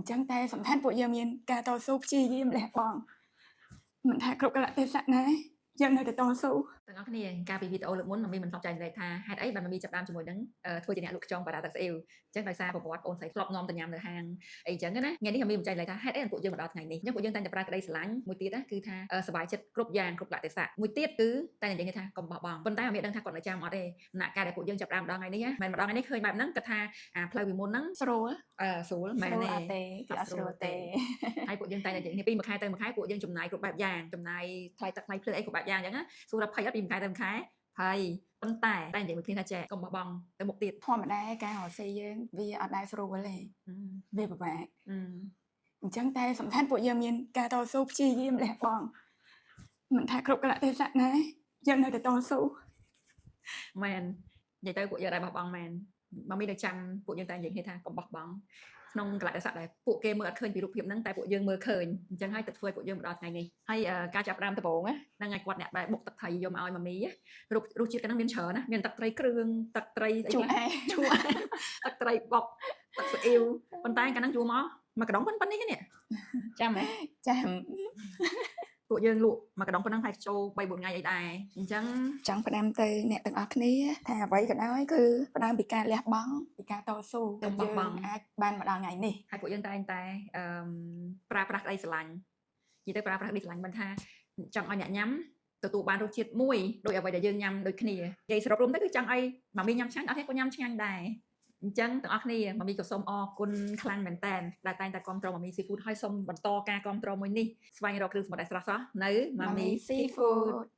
ញ្ចឹងតែសំខាន់ពួកយើងមានការតស៊ូព្យាយាមលះបង់មិនថាគ្រប់កលៈទេសៈណាយើងនៅតែតស៊ូ។ ទាំងអស់គ្នាកាលពីវីដេអូលើកមុនម៉ាមីមិនធ្លាប់ចែករំលែកថាហេតុអីបានម៉ាមីចាប់ផ្ដើមជាមួយនឹងធ្វើជាអ្នកលក់ខ្យងបារ៉ាទឹកស្អ៊ីវអញ្ចឹងដោយសារប្រវត្តិអូនស្រីធ្លាប់នាំទៅញ៉ាំនៅហាងអីអញ្ចឹងណាថ្ងៃនេះម៉ាមីមិនចែករំលែកថាហេតុអីបានពួកយើងមកដល់ថ្ងៃនេះអញ្ចឹងពួកយើងតែងតែប្រើក្តីស្រឡាញ់មួយទៀតណាគឺថាសប្បាយចិត្តគ្រប់យ៉ាងគ្រប់កលៈទេសៈមួយទៀតគឺតែនិយាយថាកុំបោះបង់ប៉ុន្តែម៉ាមីដឹងថាគាត់នៅចាំអត់ទេណាការដែលពួកយើងចាប់ផ្ដើមដល់ថ្ងៃនេះណាមិនម្ដងថ្ងៃនេះឃើញបែបហ្នឹងគិតថាអាផ្លូវពីមុនហ្នឹង ស្រួល អឺស្រួលមែន ស្រួល ទេ អត់ទេគឺអត់ស្រួលទេ ហើយពួកយើងតែងតែនិយាយគ្នាពីមួយខែទៅមួយខែពួកយើងចំណាយគ្រប់បែបយ៉ាងចំណាយថ្លៃទឹកថ្លៃភ្លើងអីគ្រប់បែបយ៉ាងអញ្ចឹងណាសួរថាភ័យអត់ពីមួយខែទៅមួយខែភ័យប៉ុន្តែតែនិយាយមួយគ្នាថាចេះកុំបោះបង់ទៅមុខទៀត។ ធម្មតាការរកស៊ីយើងវាអត់ដែលស្រួលទេវាពិបាកអញ្ចឹងតែសំខាន់ពួកយើងមានការតស៊ូព្យាយាមលះបង់មិនថាគ្រប់កលៈទេសៈណាយើងនៅតែតស៊ូ។ មែននិយាយទៅពួកយើងដែរបោះបង់មែនមកមាននៅចាំពួកយើងតែនិយាយគ្នាថាកុំបោះបង់ក្នុងកលៈទេសៈដែលពួកគេមើលអត់ឃើញពីរូបភាពហ្នឹងតែពួកយើងមើលឃើញអញ្ចឹងហើយទៅធ្វើឲ្យពួកយើងមកដល់ថ្ងៃនេះហើយការចាប់ផ្ដើមដំបូងហ្នឹងហើយគាត់អ្នកបែបបុកទឹកត្រីយកមកឲ្យម៉ាមីរូបរសជាតិកាលហ្នឹងមានច្រើនណាមានទឹកត្រីគ្រឿងទឹកត្រីស្អី ជូរ ខ្លះ អែម ជូរទឹកត្រីបុកទឹកស៊ីអ៊ីវប៉ុន្តែកាលហ្នឹងយូរមកមួយកដុងប៉ុណ្ណេះនេះចាំហ៎ ចាំ។ ពួកយើងលក់មួយកដុងប៉ុណ្ណឹងហើយចូល3 4ថ្ងៃអីដែរអញ្ចឹង ចង់ផ្ដាំទៅអ្នកទាំងអស់គ្នាថាអ្វីក៏ដោយគឺផ្ដើមពីការលះបង់ពីការតស៊ូ កុំបោះបង់ អាចបានមកដល់ថ្ងៃនេះ។ ហើយពួកយើងតែងតែអឺប្រើប្រាស់ក្តីស្រឡាញ់និយាយទៅប្រើប្រាស់ក្តីស្រឡាញ់មិនថាចង់ឲ្យអ្នកញ៉ាំទទួលបានរសជាតិមួយដោយអ្វីដែលយើងញ៉ាំដូចគ្នានិយាយសរុបរួមទៅគឺចង់ឲ្យម៉ាមីញ៉ាំឆ្ងាញ់អត់ទេក៏ញ៉ាំឆ្ងាញ់ដែរអញ្ចឹងទាំងអស់គ្នាម៉ាមីក៏សូមអរគុណខ្លាំងមែនតើដែលតែងតែគាំទ្រម៉ាមី Seafood ហើយសូមបន្តការគាំទ្រមួយនេះស្វែងរកគ្រឿងសមុទ្រដែលស្រស់ៗនៅម៉ាមី Seafood។